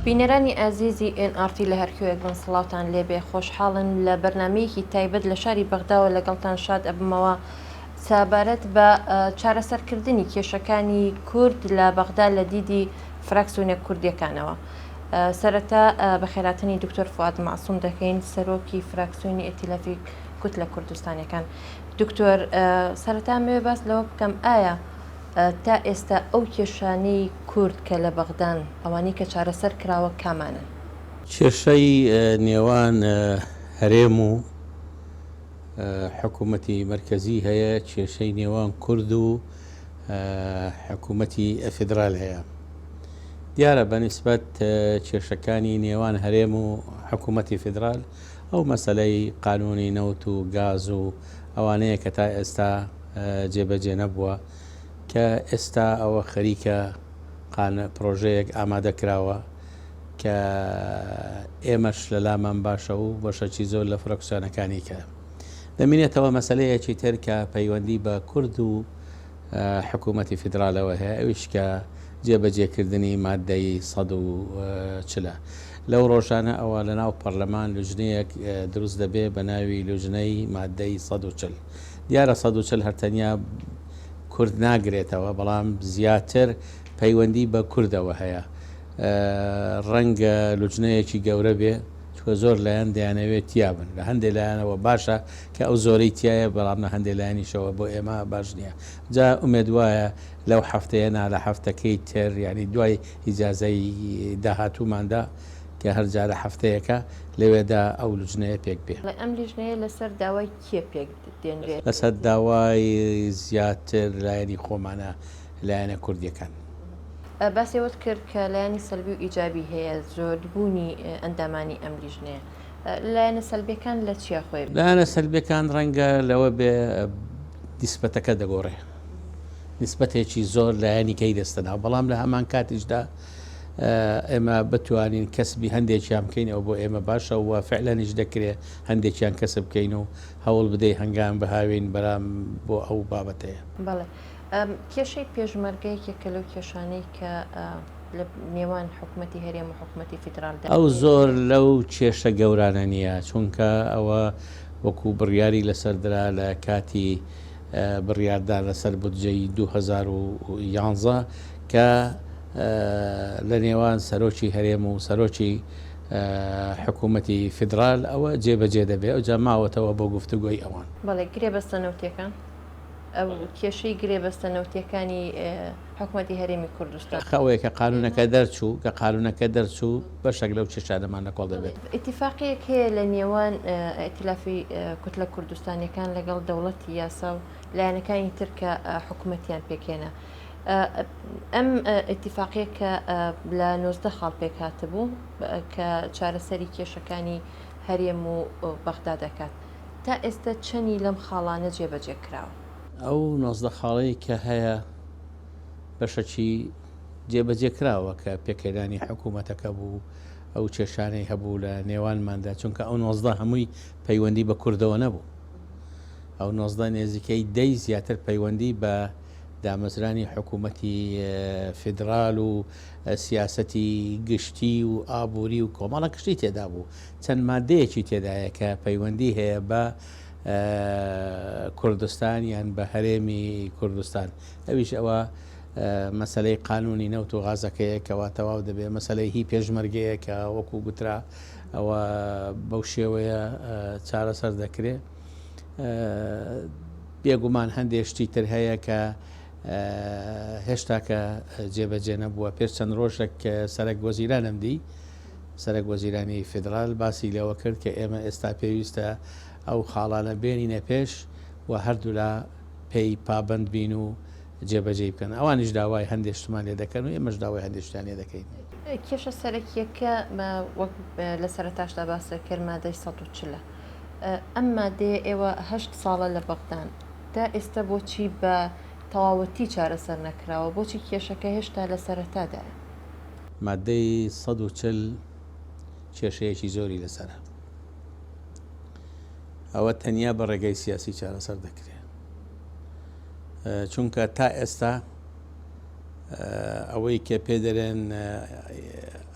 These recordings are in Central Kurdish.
بینەرانی ئازیزی ئێن ئاڕ تی لە هەرکوێیەک بن سڵاوتان لێبێ خۆشحاڵن لە بەرنامەیەکی تایبەت لە شاری بەغداوە لەگەڵتان شاد ئەبمەوە سەبارەت بە چارەسەرکردنی کێشەکانی کورد لە بەغدا لە دیدی فراکسیۆنە کوردیەکانەوە. سەرەتا بەخێراتنی دکتۆر فواد مەعسوم دەکەین سەرۆکی فراکسیۆنی ئیتیلافی کوتلە کوردستانیەکان. دکتۆر سەرەتا ئەمەوێ باس لەوە بکەم ئایا تا ئێستا ئەو کێشانەی کورد کە لە بەغدان ئەوانەی کە چارەسەر کراوە کامانەن؟ کێشەی نێوان هەرێم و حکوومەتی مەرکەزی هەیە، کێشەی نێوان کورد و حکوومەتی فیدرال هەیە. دیارە بە نیسبەت کێشەکانی نێوان هەرێم و حکوومەتی فیدرال ئەو مەسەلەی قانوونی نەوت و گاز و ئەوانەیە کە تا ئێستا جێبەجێ نەبووە کە ئێستا ئەوە خەریکە قان پرۆژەیەک ئامادە کراوە کە ئێمەش لە لامان باشە و بەشەکی زۆر لە فرەکسیۆنەکانی کە دەمینێتەوە مەسەلەیەکی تر کە پەیوەندی بە کورد و حکوومەتی فیدرالەوە هەیە ئەویش کە جێبەجێکردنی مادەی 140 لەو ڕۆژانە ئەوە لە ناو پەرلەمان لوجنەیەک دروست دەبێ بە ناوی لوجنەی مادەی 140 دیارە 140 هەر تەنیا کورد ناگرێتەوە بەڵام زیاتر پەیوەندی بە کوردەوە هەیە ڕەنگە لوجنەیەکی گەورە بێ چونکە زۆر لایەن دەیانەوێت تیا بن لە هەندێ لایەنەوە باشە کە ئەو زۆرەی تایە بەڵام لە هەندێ لایەنیشەوە بۆ ئێمە باش نییە جا ئومێد وایە لەو هەفتەیە نا لە هەفتەکەی تر یعنی دوای ئیجازەی داهاتووماندا کە هەر جارە هەفتەیەکە لەوێدا ئەو لوجنەیە پێک بێ. ئەم لیژنەیە لەسەر داوای کێ پێک دێنرێت؟ لەسەر داوای زیاتر لایەنی خۆمانە لایەنە کوردیەکان. باسی ئەوەت کرد کە لایەنی سەلبی و ئیجابی هەیە زۆربوونی ئەندامانی ئەم لیژنەیە. لایەنە سەلبیەکان لە چیا خۆی؟ لایەنە سەلبیەکان ڕەنگە لەوە بێ نیسبەتەکە دەگۆڕێ. نیسبەتێکی زۆر لایەنی کەی دەستە ناو بەڵام لە هەمان کاتیشدا ئێمە بتوانین کەسبی هەندێکیان بکەین ئەو بۆ ئێمە باشە و فعلەنیش دەکرێ هەندێکیان کەسب بکەین و هەوڵ بدەی هەنگام بهاوین بەرام بۆ ئەو بابەتەیە. بەڵێ. کێشەی پێشمەرگە یەکێکە لەو کێشانەی کە لە نێوان حکومەتی هەرێم و حکومەتی فیدراڵدا ئەو زۆر لەو کێشە گەورانە نییە، چونکە ئەوە وەکو بڕیاری لەسەر درا لە کاتی بڕیاردان لەسەر بودجەی 2011 کە لە نێوان سەرۆکی هەرێم و سەرۆکی حکوومەتی فیدرال ئەوە جێبەجێ دەبێ ئەوجا ماوەتەوە بۆ گفتوگۆی ئەوان. بەڵێ گرێبەستە نەوتیەکان. ئەو کێشەی گرێبەستە نەوتیەکانی حکومەتی هەرێمی کوردستان. ئەخ ئەوەیە کە قانونەکە دەرچوو، کە قانونەکە دەرچوو بەشێک لەو کێشانەمان لە کۆڵ دەبێت. ئیتیفاقیەک هەیە لە نێوان ئیتیلافی کوتلە کوردستانیەکان لەگەڵ دەوڵەتی یاسا و لایەنەکانی تر کە حکومەتیان پێکهێنا. ئەم ئیتیفاقیە کە لە 19 خاڵ پێکهاتبوو کە چارەسەری کێشەکانی هەرێم و بەغدا دەکات. تا ئێستە چەنی لەم خاڵانە جێبەجێ کراوە؟ ئەو 19 خاڵەی کە هەیە بەشەکی جێبەجێ کراوە کە پێکهێنانی حکوومەتەکە بوو، ئەو کێشانەی هەبوو لە نێوانماندا، چونکە ئەو 19 هەمووی پەیوەندی بە کوردەوە نەبوو. ئەو 19 نێزیکەی دەی زیاتر پەیوەندی بە دامەزرانی حکوومەتی فیدرال و سیاسەتی گشتی و ئابووری و کۆمەڵە شتی تێدا بوو. چەند مادەیەکی تێدایە کە پەیوەندی هەیە بە کوردستان یان بە هەرێمی کوردستان ئەویش ئەوە مەسلەی قانونی نەوت و غازەکەیە کەوا تەواو دەبێ مەسلەی هی پێشمەرگەیە کە وەکو گوترا ئەوە بەو شێوەیە چارەسەر دەکرێ بێگومان هەندێک شتی تر هەیە کە هێشتا کە جێبەجێ نەبووە پێش چەند ڕۆژێک سەرەک وەزیرانم دی سەرەک وەزیرانی فیدرال باسی لەوە کرد کە ئێمە ئێستا پێویستە ئەو خاڵانە بێنینە پێش و هەردوولا پێی پابەند بین و جێبەجێی بکەن. ئەوانیش داوای هەندێ شتمان لێ دەکەن و ئێمەش داوای هەندێ شتیان لێ دەکەین. کێشە سەرەکییەکە وەک لە سەرەتاشدا باست کرد مادەی 140 ە. ئەم مادەیە ئێوە هەشت ساڵە لە بەغدان، تا ئێستا بۆچی بە تەواوەتی چارەسەر نەکراوە؟ بۆچی کێشەکە هێشتا لە سەرەتادایە؟ مادەی 140 کێشەیەکی زۆری لەسەرە. ئەوە تەنیا بە ڕێگەی سیاسی چارەسەر دەکرێت. چونکە تا ئێستا ئەوەی کە پێ دەرێن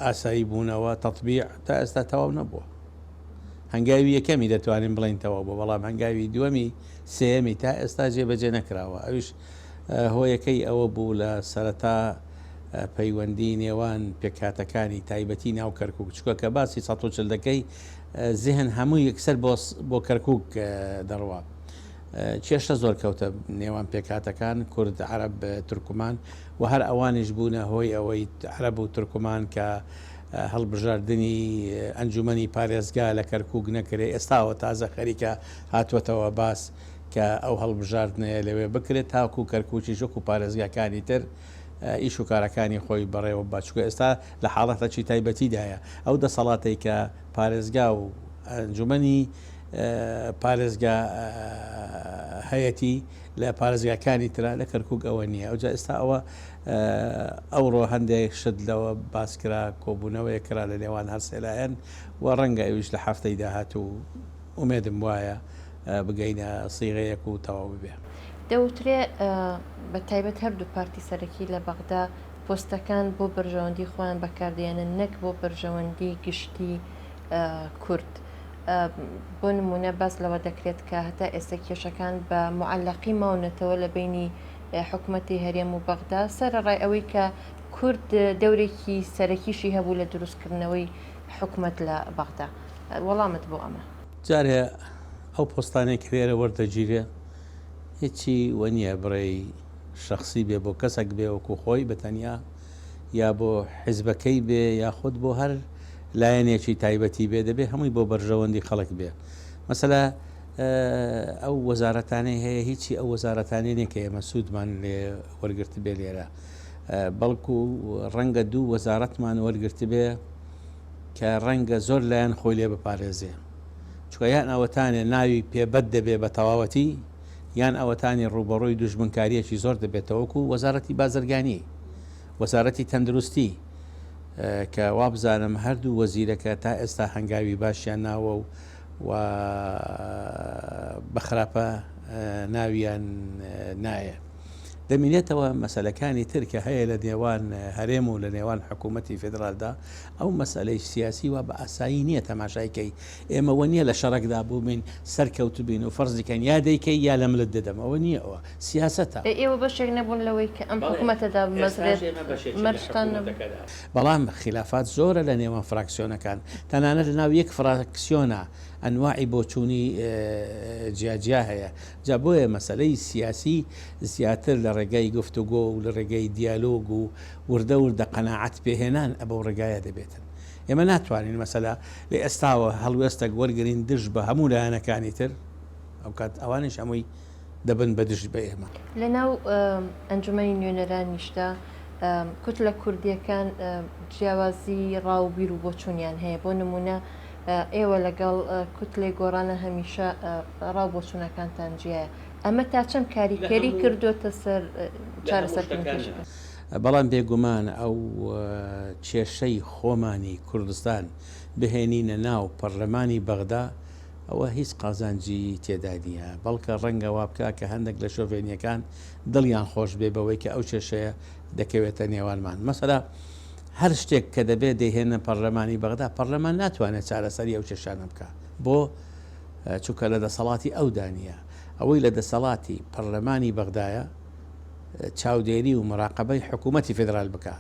ئاسایی بوونەوە، تەتبیع، تا ئێستا تەواو نەبووە. هەنگاوی یەکەمی دەتوانین بڵێین تەواو بووە، بەڵام هەنگاوی دووەمی، سێیەمی تا ئێستا جێبەجێ نەکراوە. ئەویش هۆیەکەی ئەوە بوو لە سەرەتا پەیوەندی نێوان پێکهاتەکانی تایبەتی ناو کەرکوک، چونکە کە باسی 140 دەکەی زیهن هەمووی یەکسەر بۆ کەرکوک دەڕوا. کێشە زۆر کەوتە نێوان پێکهاتەکان، کورد، عەرەب، تورکمان و هەر ئەوانیش بوونە هۆی ئەوەی عەرەب و تورکمان کە هەڵبژاردنی ئەنجومەنی پارێزگا لە کەرکوک نەکرێ، ئێستاوە تازە خەریکە هاتووەتەوە باس کە ئەو هەڵبژاردنەیە لەوێ بکرێت تاکو کەرکوکیش وەکو پارێزگاکانی تر ئیش و کارەکانی خۆی بەڕێوە ببات، چونکە ئێستا لە حاڵەتەکی تایبەتیدایە ئەو دەسەڵاتەی کە پارێزگا و ئەنجومەنی پارێزگا هەیەتی لە پارێزگاکانی ترا لە کەرکوک ئەوە نییە ئەوجا ئێستا ئەوە ئەوڕۆ هەندێک شت لەوە باس کرا کۆبوونەوەیەک کرا لە نێوان هەرسێ لایەن و ڕەنگە ئەویش لە هەفتەی داهاتوو ئومێدم وایە بگەینە سیغەیەک و تەواو ببێ. دەوترێ بە تایبەت هەردوو پارتی سەرەکی لە بەغدا پۆستەکان بۆ بەرژەوەندی خۆیان بەکاردێنن نەک بۆ بەرژەوەندی گشتی کورد. بۆ نموونە باس لەوە دەکرێت کە هەتا ئێستا کێشەکان بە موعەلەقی ماونەتەوە لە بەینی حکومەتی هەرێم و بەغدا، سەرەڕای ئەوەی کە کورد دەورێکی سەرەکیشی هەبوو لە دروستکردنەوەی حکومەت لە بەغدا. وەڵامت بۆ ئەمە؟ جارێ ئەو پۆستانەی کە لێرە وەردەگیرێ هیچی وە نییە بڕێی شەخسی بێ بۆ کەسەک بێ وەکو خۆی بە تەنیا یا بۆ حیزبەکەی بێ یاخود بۆ هەر لایەنێکی تایبەتی بێ دەبێ هەمووی بۆ بەرژەوەندی خەڵک بێ مەسەلا ئەو وەزارەتانەی هەیە هیچی ئەو وەزارەتانەی نیە کە ئێمە سوودمان لێ وەرگرتبێ لێرە بەڵکو ڕەنگە دوو وەزارەتمان وەرگرتبێ کە ڕەنگە زۆر لایەن خۆی لێ بپارێزێ چونکە یان ئەوەتانێ ناوی پێبەت دەبێ بە تەواوەتی یان ئەوەتانی ڕووبەڕووی دوژمنکاریەکی زۆر دەبێتەوە وەکو وەزارەتی بازرگانی وەزارەتی تەندروستی کە وابزانم هەردوو وەزیرەکە تا ئێستا هەنگاوی باشیان ناوە و و بە خراپە ناویان نایە. دەمینێتەوە مەسەلەکانی تر کە هەیە لە نێوان هەرێم و لە نێوان حکوومەتی فێدرالدا، ئەو مەسەلەی سیاسی وا بە ئاسایی نییە تەماشای کەی، ئێمە وە نییە لە شەڕەکدا بووبین سەرکەوتبین و فەرزی کەین یا دەیکەی یا لە ملت دەدەم، ئەوە نییە ئەوە سیاسەتە. ئەی ئێوە بەشێک نەبوون لەوەی کە ئەم حکوومەتە دابمەزرێت؟ مەرجتان نەبوو؟ بەڵام خیلافات زۆرە لە نێوان فراکسیۆنەکان، تەنانەت لە ناو یەک فراکسیۆنا ئەنواعی بۆچوونی جیاجیا هەیە، جا بۆیە مەسەلەی سیاسی زیاتر لە ڕێگای گفتوگۆ و لە ڕێگەی دیالۆگ و وردە وردە قەناعەت پێهێنان بەو ڕێگایە دەبێتن. ئێمە ناتوانین مەسەلە لە ئێستاوە هەڵوێستەک وەرگرین دژ بە هەموو لایەنەکانی تر، ئەوکات ئەوانیش هەمووی دەبن بە دژ بە ئێمە. لە ناو ئەنجومەنی نوێنەرانیشدا کوتلە کوردییەکان جیاوازی ڕا و بیر و بۆچوونیان هەیە، بۆ نموونە ئێوە لەگەڵ کوتلەی گۆڕانە هەمیشە ڕا و بۆچوونەکانتان جیایە، ئەمە تا چەند کاریگەری کردۆتە سەر چارەسەرکردنی کێشەکان؟ بەڵام بێگومان ئەو کێشەی خۆمانی کوردستان بهێنینە ناو پەرلەمانی بەغدا ئەوە هیچ قازانجی تێدا نییە، بەڵکە ڕەنگە وا بکا کە هەندێک لە شۆڤێنییەکان دڵیان خۆش بێ بەوەی کە ئەو کێشەیە دەکەوێتە نێوانمان. مەسەلا هەر شتێک کە دەبێ دەیهێننە پەرلەمانی بەغدا، پەرلەمان ناتوانێ چارەسەری ئەو کێشانە بکا. بۆ؟ چونکە لە دەسەڵاتی ئەودا نییە. ئەوەی لە دەسەڵاتی پەرلەمانی بەغدایە چاودێری و مراقەبەی حکوومەتی فیدرال بکا.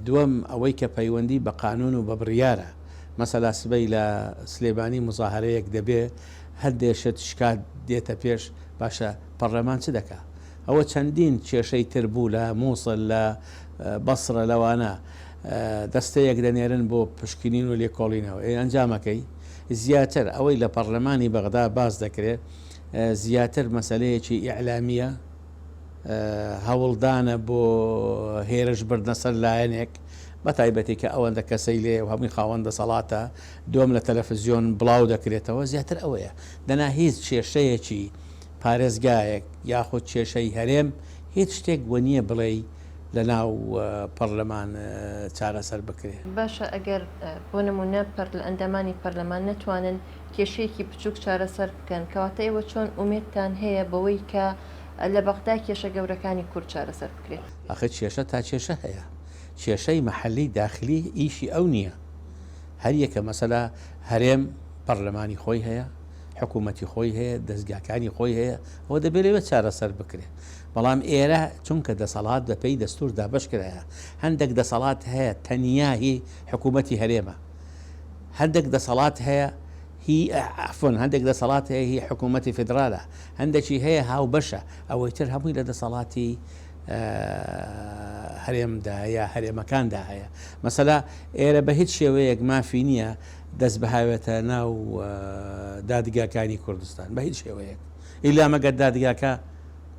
دووەم ئەوەی کە پەیوەندی بە قانوون و بە بڕیارە. مەسەلا سبەی لە سلێمانی موزاهەرەیەک دەبێ، هەندێ شت شکات دێتە پێش، باشە پەڕلەمان چ دەکا؟ ئەوە چەندین کێشەی تر بوو لە موسڵ، لە بەسرە، لەوانە دەستەیەک دەنێرن بۆ پشکنین و لێکۆڵینەوە، ئێ ئەنجامەکەی؟ زیاتر ئەوەی لە پەڕلەمانی بەغدا باس دەکرێ زیاتر مەسەلەیەکی ئیعلامییە، هەوڵدانە بۆ هێرش بردنە سەر لایەنێک، بە تایبەتی کە ئەوەندە کەسەی لێیە و هەمووی خاوەن دەسەڵاتە، دووەم لە تەلەفزیۆن بڵاو دەکرێتەوە، زیاتر ئەوەیە. دەنا هیچ کێشەیەکی پارێزگایەک یاخود کێشەی هەرێم هیچ شتێک وە نییە بڵێی لە ناو پەرلەمان چارەسەر بکرێ. باشە ئەگەر بۆ نموونە ئەندامانی پەرلەمان نەتوانن کێشەیەکی بچووک چارەسەر بکەن، کەواتە ئێوە چۆن ئومێدتان هەیە بەوەی کە لە بەغدا کێشە گەورەکانی کورد چارەسەر بکرێت؟ ئاخر کێشە تا کێشە هەیە. کێشەی مەحەلی داخلی ئیشی ئەو نییە. هەر یەکە مەسەلا هەرێم پەڕلەمانی خۆی هەیە، حکوومەتی خۆی هەیە، دەزگاکانی خۆی هەیە، ئەوە دەبێ لەوێ چارەسەر بکرێ. بەڵام ئێرە چونکە دەسەڵات بە پێی دەستوور دابەش کرایە، هەندێک دەسەڵات هەیە تەنیا هی حکوومەتی هەرێمە، هەندێک دەسەڵات هەیە هی عەفوەن هەندێک دەسەڵات هەیە هی حکوومەتی فیدرالە، هەندێکی هەیە هاوبەشە، ئەوەی تر هەمووی لە دەسەڵاتی هەرێمدا یا هەرێمەکاندا هەیە. مەسەلا ئێرە بە هیچ شێوەیەک مافی نییە دەست بهاوێتە ناو دادگاکانی کوردستان بە هیچ شێوەیەک ئیلا مەگەر دادگاکە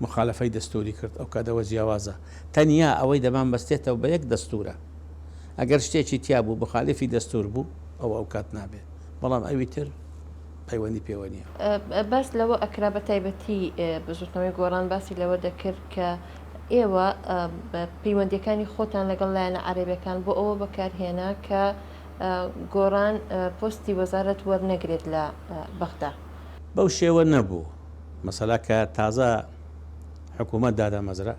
مخالفەی دەستوری کرد ئەو کاتەوە جیاوازە تەنیا ئەوەی دەمان بەستێتەوە بە یەک دەستورە ئەگەر شتێکی تیا بوو مخالفی دەستور بوو ئەوە ئەو کات نابێت بەڵام ئەوی تر پەیوەندی پێوە نییە. باس لەوە ئەکرا بە تایبەتی بزوتنەوەی گۆڕان باسی لەوە دەکرد کە ئێوە پەیوەندیەکانی خۆتان لەگەڵ لایەنە عەرەبیەکان بۆ ئەوە بەکارهێنا کە گۆڕان پۆستی وەزارەت وەرنەگرێت لە بەغدا. بەو شێوە نەبوو. مەسەلا کە تازە حکوومەت دادەمەزرا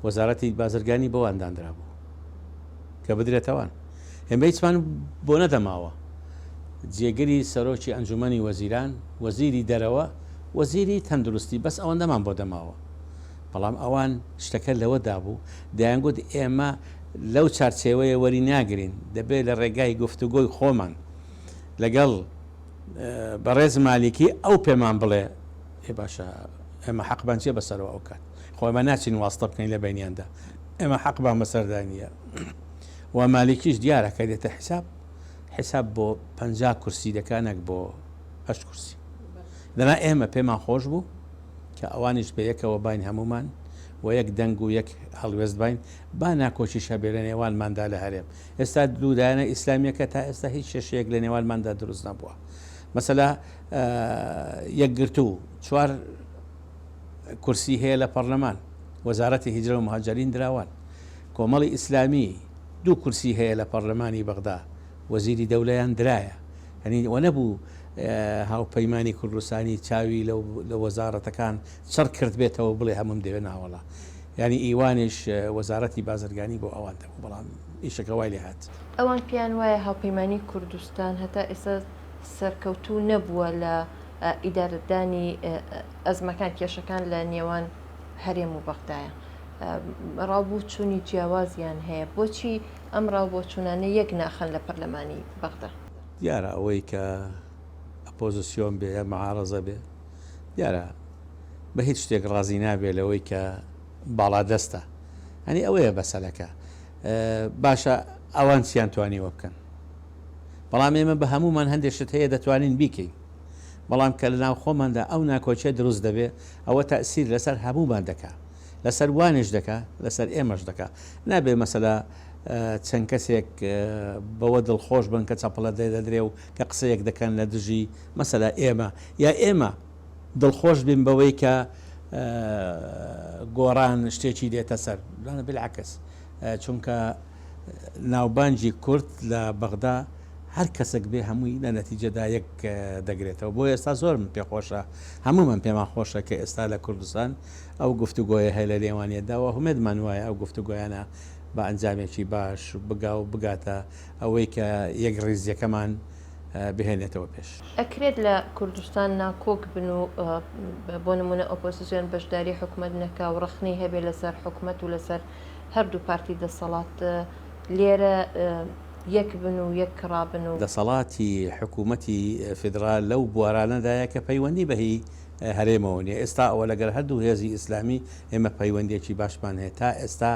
وەزارەتی بازرگانی بۆوان داندرابوو کە بدرێتەوان. ئێمە هیچمان بۆ نەدەماوە. جێگری سەرۆکی ئەنجوومەنی وەزیران، وەزیری دەرەوە، وەزیری تەندروستی بەس ئەوەندەمان بۆ دەماوە. بەڵام ئەوان شتەکە لەوەدا بوو دەیانگوت ئێمە لەو چارچێوەیە وەری ناگرین، دەبێ لە ڕێگای گفتوگۆی خۆمان لەگەڵ بەڕێز مالیکی ئەو پێمان بڵێ، ئێ باشە ئێمە حەقمان چیە بەسەرەوە ئەو کات؟ خۆ ئێمە ناچین واستە بکەین لە بەینیاندا، ئێمە حەقمان بەسەردا نییە و مالیکیش دیارە کە دێتە حیساب، حیساب بۆ 50 کورسی دەکا نەک بۆ هەشت کورسی. دەنا ئێمە پێمان خۆش بوو کە ئەوانیش بە یەکەوە باین هەموومان و یەک دەنگ و یەک هەڵوێست باین، با ناکۆکیش هەبێ لە نێوانماندا لە هەرێم. ئێستا دوو لایەنە ئیسلامییەکە تا ئێستا هیچ کێشەیەک لە نێوانماندا دروست نەبووە. مەسەلا یەکگرتوو چوار کورسی هەیە لە پەڕلەمان، وەزارەتی هیجرە و مهاجرین دراوان. کۆمەڵی ئیسلامی دوو کورسی هەیە لە پەڕلەمانی بەغدا، وەزیری دەولەیان درایە. یانی وە نەبوو هاوپەیمانی کوردستانی چاوی لە وەزارەتەکان چڕ کردبێتەوە بڵێ هەمووم دەوێ ناوەڵا. یانی ئیوانیش وەزارەتی بازرگانی بۆ ئەوان دەبوو بەڵام ئیشەکە وای لێ هات. ئەوان پێیان وایە هاوپەیمانی کوردستان هەتا ئێستا سەرکەوتوو نەبووە لە ئیدارەدانی ئەزمەکان، کێشەکان لە نێوان هەرێم و بەغدایە. ڕاوبۆچوونی جیاوازیان هەیە. بۆچی ئەم ڕاوبۆچوونانە یەک ناخەن لە پەرلەمانی بەغدا؟ دیارە ئەوەی کە ئەپۆزسیۆن بێ یا معارەزە بێ دیارە بە هیچ شتێک ڕازی نابێ لەوەی کە باڵادەستە. یانی ئەوەیە مەسەلەکە. باشە ئەوان چیان توانیوە بکەن؟ بەڵام ئێمە بە هەموومان هەندێک شت هەیە دەتوانین بیکەین. بەڵام کە لە ناو خۆماندا ئەو ناکۆکیە دروست دەبێ ئەوە تەئسیر لەسەر هەموومان دەکا. لەسەر وانیش دەکا لەسەر ئێمەش دەکا. نابێ مەسەلا چەند کەسێک بەوە دڵخۆش بن کە چەپڵە لێدەدرێ و کە قسەیەک دەکەن لە دژی مەسەلا ئێمە یا ئێمە دڵخۆش بین بەوەی کە گۆڕان شتێکی دێتە سەر. بالعکس چونکە ناوبانگی کورد لە بەغدا هەر کەسێک بێ هەمووی لە نەتیجەدا یەک دەگرێتەوە. بۆیە ئێستا زۆرم پێخۆشە، هەموومان پێمان خۆشە کە ئێستا لە کوردستان ئەو گفتوگۆیە هەیە لە نێوانیەتدا و هومێدمان وایە ئەو گفتوگۆیانە بە ئەنجامێکی باش بگا و بگاتە ئەوەی کە یەکڕیزییەکەمان بهێنێتەوە پێش. ئەکرێت لە کوردستان ناکۆک بن و بۆ نموونە ئۆپۆزسیۆن بەشداری حکومەت نەکا و ڕەخنەی هەبێ لەسەر حکومەت و لەسەر هەردوو پارتی دەسەڵات لێرە یەک بن و یەک ڕابن و. دەسەڵاتی حکوومەتی فیدرال لەو بوارانەدایە کە پەیوەندی بە هی هەرێمەوە نیە. ئێستا ئەوە لەگەر هەردوو هێزی ئیسلامی ئێمە پەیوەندیەکی باشمان هەیە. تا ئێستا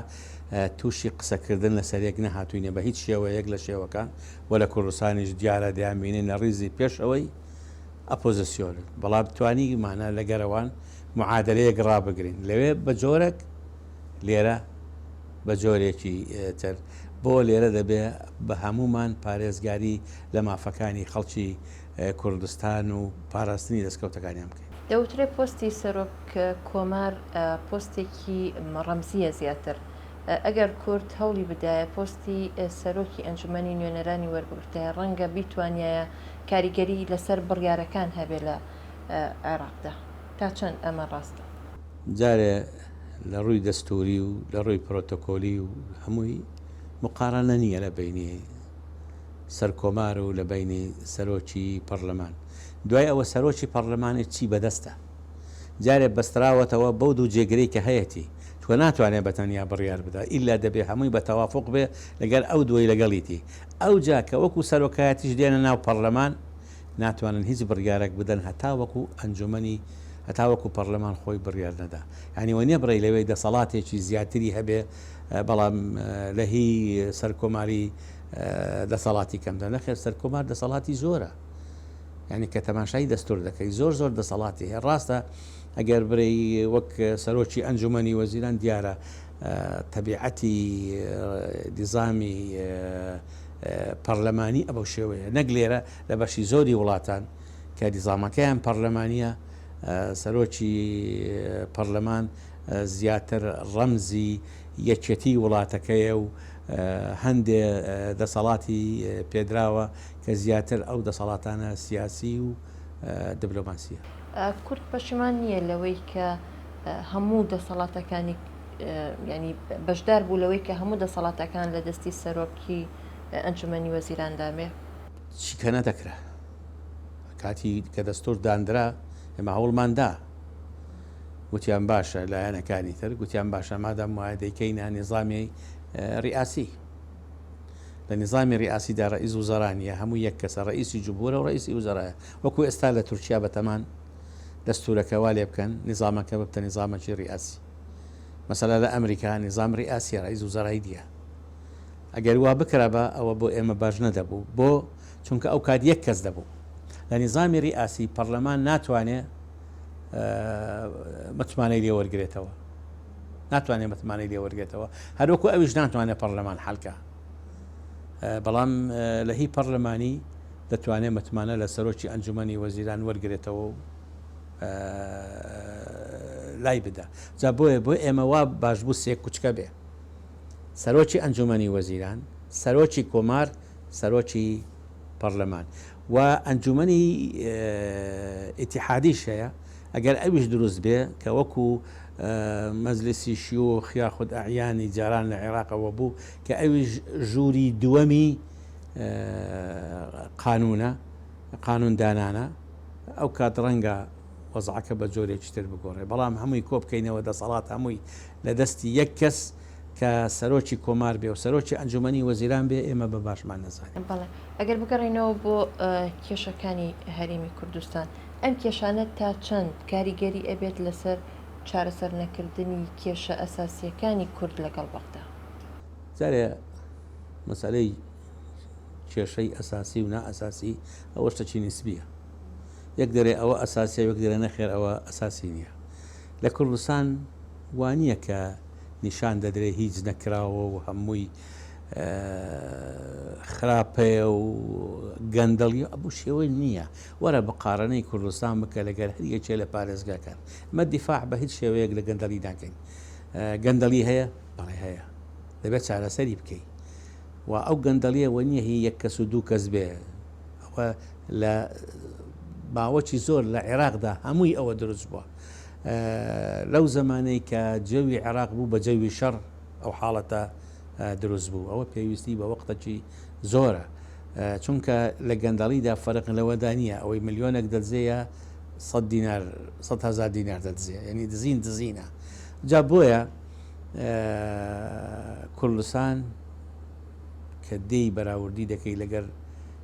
تووشی قسەکردن لەسەر یەک نەهاتووینە بە هیچ شێوەیەک لە شێوەکان و لە کوردستانیش دیارە دەیانبینین لە ڕیزی پێشەوەی ئەپۆزسیۆنن. بەڵام توانیمانە لەگەرەوان معادەلەیەک ڕابگرین. لەوێ بە جۆرەک لێرە بە جۆرێکی تر. بۆ لێرە دەبێ بە هەموومان پارێزگاری لە مافەکانی خەڵکی کوردستان و پاراستنی دەستکەوتەکانیان بکەین. دەوترێ پۆستی سەرۆک کۆمار پۆستێکی ڕەمزییە زیاتر. ئەگەر کورد هەوڵی بدایە پۆستی سەرۆکی ئەنجومەنی نوێنەرانی وەربگرتایە ڕەنگە بیتوانیایە کاریگەری لەسەر بڕیارەکان هەبێ لە عێراقدا. تا چەند ئەمە ڕاستە؟ جارێ. لە ڕووی دەستوری و لە ڕووی پرۆتۆکۆلی و هەمووی مقارنە نییە لە بینی سەرکۆمار و لە بینی سەرۆکی پەرلەمان. دوای ئەوە سەرۆکی پەرلەمانی چی بەدەستە؟ جارێ بەستراوەتەوە بەو دوو جێگرەی کە هەیەتی، چونکە ناتوانێ بە تەنیا بڕیار بدا، ئیلا دەبێ هەمووی بە تەوافوق بێ لەگەر ئەو دووەی لەگەڵیتی. ئەوجا کە وەکوو سەرۆکایەتیش دێنە ناو پەڕلەمان، ناتوانن هیچ بڕیارەک بدەن هەتاوەکوو ئەنجومەنی هەتاوەکوو پەڕلەمان خۆی بڕیار نەدا. یانی وە نیە بڕێی لەوێ دەسەڵاتێکی زیاتری هەبێ بەڵام لە هی سەرکۆماری دەسەڵاتی کەمترە. نەخێر سەرکۆمار دەسەڵاتی زۆرە. یانی کە تەماشای دەستور دەکەی زۆر زۆر دەسەڵاتی هەیە ڕاستە ئەگەر برێی وەک سەرۆکی ئەنجومەنی وەزیران دیارە تەبیعەتی دیزامی پەرلەمانی ئەبەو شێوەیە نەک لێرە لە بەشی زۆری وڵاتان کە دیزامەکەیان پەرلەمانیە سەرۆکی پەرلەمان زیاتر ڕەمزی یەکێتی وڵاتەکەیە و هەندێ دەسەڵاتی پێدراوە کە زیاتر ئەو دەسەڵاتانە سیاسی و دبلۆماسیە. کورد پەشیمان نییە لەوەی کە هەموو دەسەڵاتەکانی یانی بەشدار بوو لەوەی کە هەموو دەسەڵاتەکان لە دەستی سەرۆکی ئەنجومەنی وەزیراندا بێ؟ چی کە نەدەکرا. کاتی کە دەستور داندرا ئێمە هەوڵمان دا. گوتیان باشە لایەنەکانی تر گوتیان باشە مادام وایە دەیکەینە نیزامی ریاسی. لە نیزامی ریئاسیدا رەئیس وزەرا نییە، هەموو یەک کەسە، رەئیسی جمهورە و رەئیسی وزەرایە. وەکو ئێستا لە تورکیا بەتەمان دەستورەکە وا لێ بکەن نیزامەکە ببتە نیزامەکی ریئاسی. مەسەلا لە ئەمریکا نیزام ریئاسیە، رەئیس وزەرای نییە. ئەگەر وا بکرابا ئەوە بۆ ئێمە باش نەدەبوو. بۆ؟ چونکە ئەو کات یەک کەس دەبوو. لە نیزامی ریئاسی پەڕلەمان ناتوانێ متمانەی لێ وەرگرێتەوە. ناتوانێت متمانەی لێ وەرگێتەوە هەروەکو ئەویش ناتوانێت پەرلەمان حلکە بەڵام لە هی پەرلەمانی دەتوانێت متمانە لە سەرۆکی ئەنجومەنی وەزیران وەرگێتەوە و لای بدا جا بۆیە بۆ ئێمە وا باش بوو سێ کوچکە بێ سەرۆکی ئەنجومەنی وەزیران سەرۆکی کۆمار سەرۆکی پەرلەمان و ئەنجومەنی ئیتیحادیش هەیە ئەگەر ئەویش دروست بێ کە وەکو مەجلیسی شیوخ یاخود ئەعیانی جاران لە عێراقەوە بوو کە ئەویش ژووری دووەمی قانونە قانون دانانە ئەو کات ڕەنگە وەزعەکە بە جۆرێکی تر بگۆڕێ بەڵام هەمووی کۆ بکەینەوە دەسەڵات هەمووی لە دەستی یەک کەس کە سەرۆکی کۆمار بێ و سەرۆکی ئەنجومەنی وەزیران بێ ئێمە بە باشمان نەزانین. بەڵێ ئەگەر بگەڕێینەوە بۆ کێشەکانی هەرێمی کوردستان ئەم کێشانە تا چەند کاریگەری ئەبێت لەسەر چارەسەر نەکردنی کێشە ئەساسییەکانی کورد لەگەڵ بەغدا؟ جارێ مەسەلەی کێشەی ئەساسی و نائەساسی ئەوە شتەکی نیسبیە. یەک دەرێ ئەوە ئەساسیە و یەک دەرێ نەخێر ئەوە ئەساسی نییە. لە کوردستان وا نییە کە نیشان دەدرێ هیچ نەکراوە و هەمووی خراپەیە و گەندەڵی ئەبوو شێوەی نییە. وەرە مقارەنەی کوردستان بکە لەگەر هەر یەکێ لە پارێزگاکان. ئمە دیفاع بە هیچ شێوەیەک لە گەندەڵی ناکەین. گەندەڵی هەیە؟ بەڵێ هەیە. دەبێت چارەسەری بکەی. و ئەو گەندەڵیە وە نییە هی یەک کەس و دوو کەس بێ. ئەوە لە ماوەکی زۆر لە عێراقدا هەمووی ئەوە دروست بووە. لەو زەمانەی کە جەوی عێراق بوو بە جەوی شەڕ ئەو حاڵەتە دروست بوو. ئەوە پێویستی بە وەقتەکی زۆرە. چونکە لە گەندەڵیدا فەرق لەوەدا نییە ئەوەی ملیۆنێک دەدزێ یا سەد دینار 100 هەزار دینار دەدزێ یعنی دزین دزینە جا بۆیە کوردستان کە دێی بەراوردی دەکەی لەگەر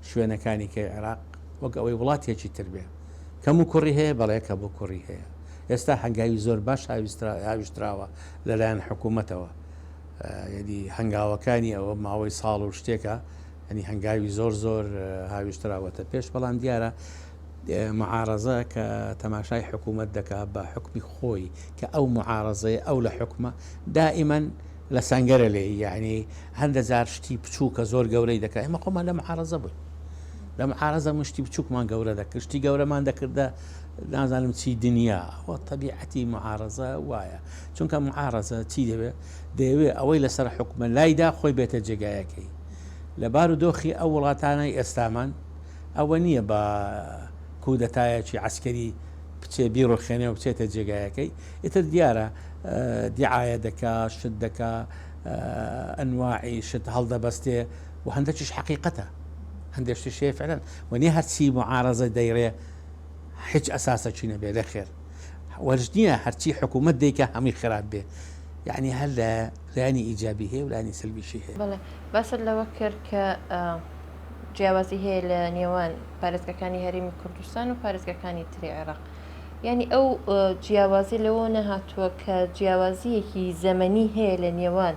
شوێنەکانی کەی عێراق وەک ئەوەی وڵاتێکی تر بێ کەم و کوڕی هەیە بەڵێ کەم و کوڕی هەیە ئێستا هەنگاوی زۆر باش هاویشتراوە لەلایەن حکوومەتەوە یعنی هەنگاوەکانی ئەوە ماوەی ساڵ و شتێکە یعنی هەنگاوی زۆر زۆر هاویشتراوەتە پێش بەڵام دیارە معارەزە کە تەماشای حکوومەت دەکا بە حکمی خۆی کە ئەو معارەزەیە ئەو لە حکومە دائیمەن لە سەنگەرە لێی یعنی هەندە جار شتی بچووکە زۆر گەورەی دەکا ئێمە خۆمان لە معارەزە بووین لە معارەزە من شتی بچووکمان گەورە دەکرد شتی گەورەمان دەکردە نازانم چی دنیا ئەوە تەبیعەتی معارەزە وایە چونکە معارەزە چی دەوێت دەیەوێ ئەوەی لەسەر حکومە لایدا خۆی بێتە جێگایەکەی لە بار و دۆخی ئەو وڵاتانەی ئێستامان ئەوە نییە بە کودەتایەکی عەسکەری. بچێ بیڕوخێنێ و بچێتە جێگایەکەی، ئیتر دیارە دیعایە دەکا، شت دەکا، ئەنواعی شت هەڵدەبەستێ و هەندەکیش حەقیقەتە، هەندێک شتیش هەیە فعلەن و نیە هەرچی معارەزە دەیڕێ هیچ ئەساسەکی نەبێ، نەخێر وەرج نییە هەرچی حکوومەت دەیکا هەمووی خراپ بێ، یعنی هەر لە لایەنی ئیجابی هەیە و لایەنی سلبیشی هەیە. بەڵێ باست لەوە کرد کە جیاوازی هەیە لە نێوان پارێزگەکانی هەرێمی کوردستان و پارێزگەکانی تری عێراق یعنی ئەو جیاوازی لەوە نەهاتووە کە جیاوازیەکی زەمەنی هەیە لە نێوان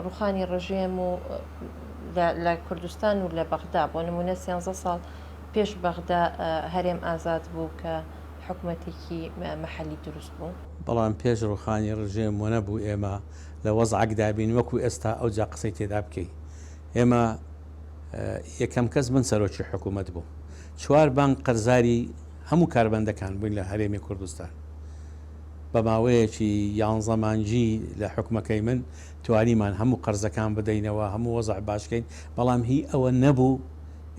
ڕوخانی ڕژێم و لە کوردستان و لە بەغدا بۆ نمونە سیانزە ساڵ پێش بەغدا هەرێم ئازاد بوو کە حکومەتێکی مەحەلی دروست بوو. بەڵام پێش ڕوخانی ڕژێم وەنەبوو ئێمە لە وەزعەکدا بین وەکو ئێستا ئەوجا قسەی تێدا بکەی. ئێمە یەکەم کەس من سەرۆکی حکوومەت بووم چوار بانک قەرزاری هەموو کارمەندەکان بووین لە هەرێمی کوردستان بە ماوەیەکی یانزە مانگی لە حکومەکەی من توانیمان هەموو قەرزەکان بدەینەوە هەموو وەزع باشکەین بەڵام هی ئەوە نەبوو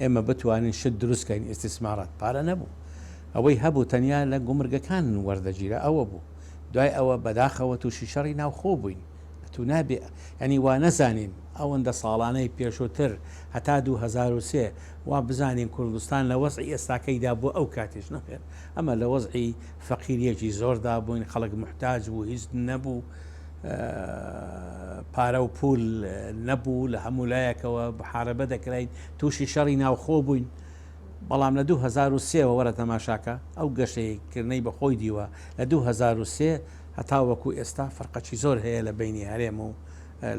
ئێمە بتوانین شت دروستکەین ئیستیسمارات پارە نەبوو ئەوەی هەبوو تەنیا لە گومرگەکان وەردەگیرا ئەوە بوو دوای ئەوە بەداخەوە تووشی شەڕی ناوخۆ بووین ئەتوو نابێ یانی وا نەزانین ئەوەندە ساڵانەی پێشووتر هەتا 2003 وا بزانین کوردستان لە وەزعی ئێستاکەیدا بووە ئەو کاتیش نەخێر ئەمە لە وەزعی فەقیریەکی زۆردا بووین خەڵک موحتاج بوو هیچ نەبوو پارە و پول نەبوو لە هەموو لایەکەوە محاربە دەکراین تووشی شەڕی ناوخۆ بووین بەڵام لە 2003 وە وەرە تەماشاکە ئەو گەشەی کردنەی بەخۆی دیوە لە 2003 هەتاوەکو ئێستا فەرقەکی زۆر هەیە لە بەینی هەرێم و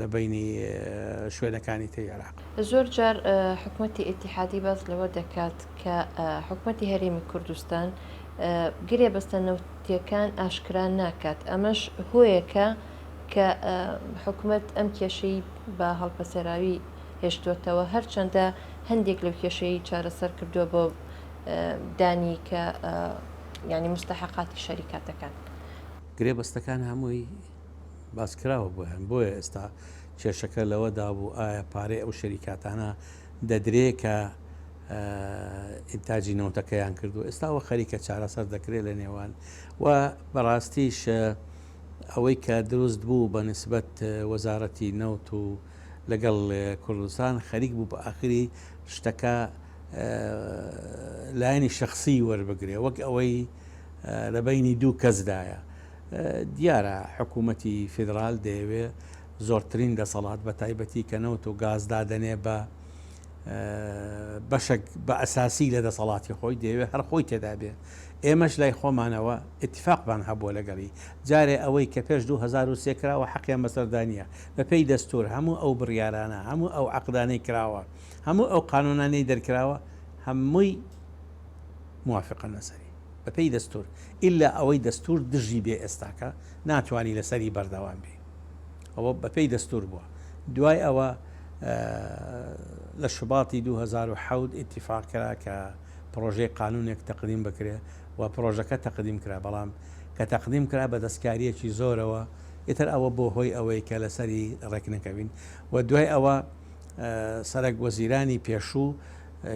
لە بەینی شوێنەکانی تری عێراق. زۆر جار حکومەتی ئیتیحادی باس لەوە دەکات کە حکومەتی هەرێمی کوردستان گرێبەستە نەوتییەکان ئاشکرا ناکات، ئەمەش هۆیەکە کە حکومەت ئەم کێشەی بە هەڵپەسێراوی هێشتووەتەوە، هەرچەندە هەندێک لەو کێشەی چارەسەر کردووە بۆ دانی کە یانی مستحقاتی شەریکاتەکان. گرێبەستەکان هەمووی باس کراوە بۆیان بۆیە ئێستا کێشەکە لەوەدا بوو ئایا پارەی ئەو شەریکاتانە دەدرێ کە ئینتاجی نەوتەکەیان کردو ئێستا ئەوە خەریکە چارەسەر دەکرێت لە نێوان و بەڕاستیش ئەوەی کە دروست بوو بە نسبەت وەزارەتی نەوت و لەگەڵ کوردستان خەریک بوو بە ئاخری شتەکە لایەنی شەخسی وەربگرێ وەک ئەوەی لە بەینی دوو کەسدایە. دیارە حکوومەتی فیدرال دەیەوێ زۆرترین دەسەڵات بە تایبەتی کە نەوت و گاز دادەنێ بە بەشێک بە ئەساسی لە دەسەڵاتی خۆی دەیەوێ هەر خۆی تێدا بێ. ئێمەش لای خۆمانەوە ئیتفاقمان هەبووە لەگەڵی. جارێ ئەوەی کە پێش 2003 کراوە حەقیان بەسەردا نییە. بەپێی دەستوور هەموو ئەو بڕیارانە، هەموو ئەو عەقدانەی کراوە، هەموو ئەو قانوونانەی دەرکراوە هەمووی موافقن لەسەری بەپێی دەستوور ئیلا ئەوەی دەستوور دژی بێ ئێستاکە ناتوانی لەسەری بەردەوام بی ئەوە بەپێی دەستوور بووە دوای ئەوە لە شوباتی 2007 ئیتیفاق کرا کە پرۆژەی قانونێک تەقدیم بکرێ و پرۆژەکە تەقدیم کرا بەڵام کە تەقدیم کرا بە دەستکاریەکی زۆرەوە ئیتر ئەوە بۆ هۆی ئەوەی کە لەسەری ڕێکنەکەوین و دوای ئەوە سەرەک وەزیرانی پێشوو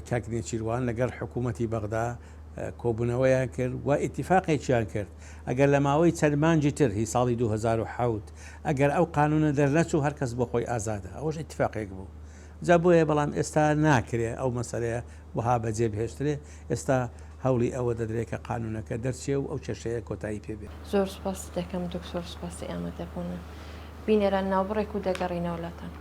کاک نێچیروان لەگەڵ حکوومەتی بەغدا کۆبوونەوەیان کرد و ئیتیفاقێکیان کرد ئەگەر لە ماوەی چەند مانگی تر هی ساڵی 2007 ئەگەر ئەو قانونە دەرنەچوو هەر کەس بۆ خۆی ئازادە ئەوەش ئیتیفاقێک بوو جا بۆیە بەڵام ئێستا ناکرێ ئەو مەسەلەیە وەها بەجێ بهێشترێ ئێستا هەوڵی ئەوە دەدرێ کە قانونەکە دەرچێ و ئەو کێشەیە کۆتایی پێ بێ. زۆر سوپاست دەکەم دکتۆر سوپاسی ئامادەبوونت. بینەران ناوبڕێک و دەگەڕینەوە لاتان.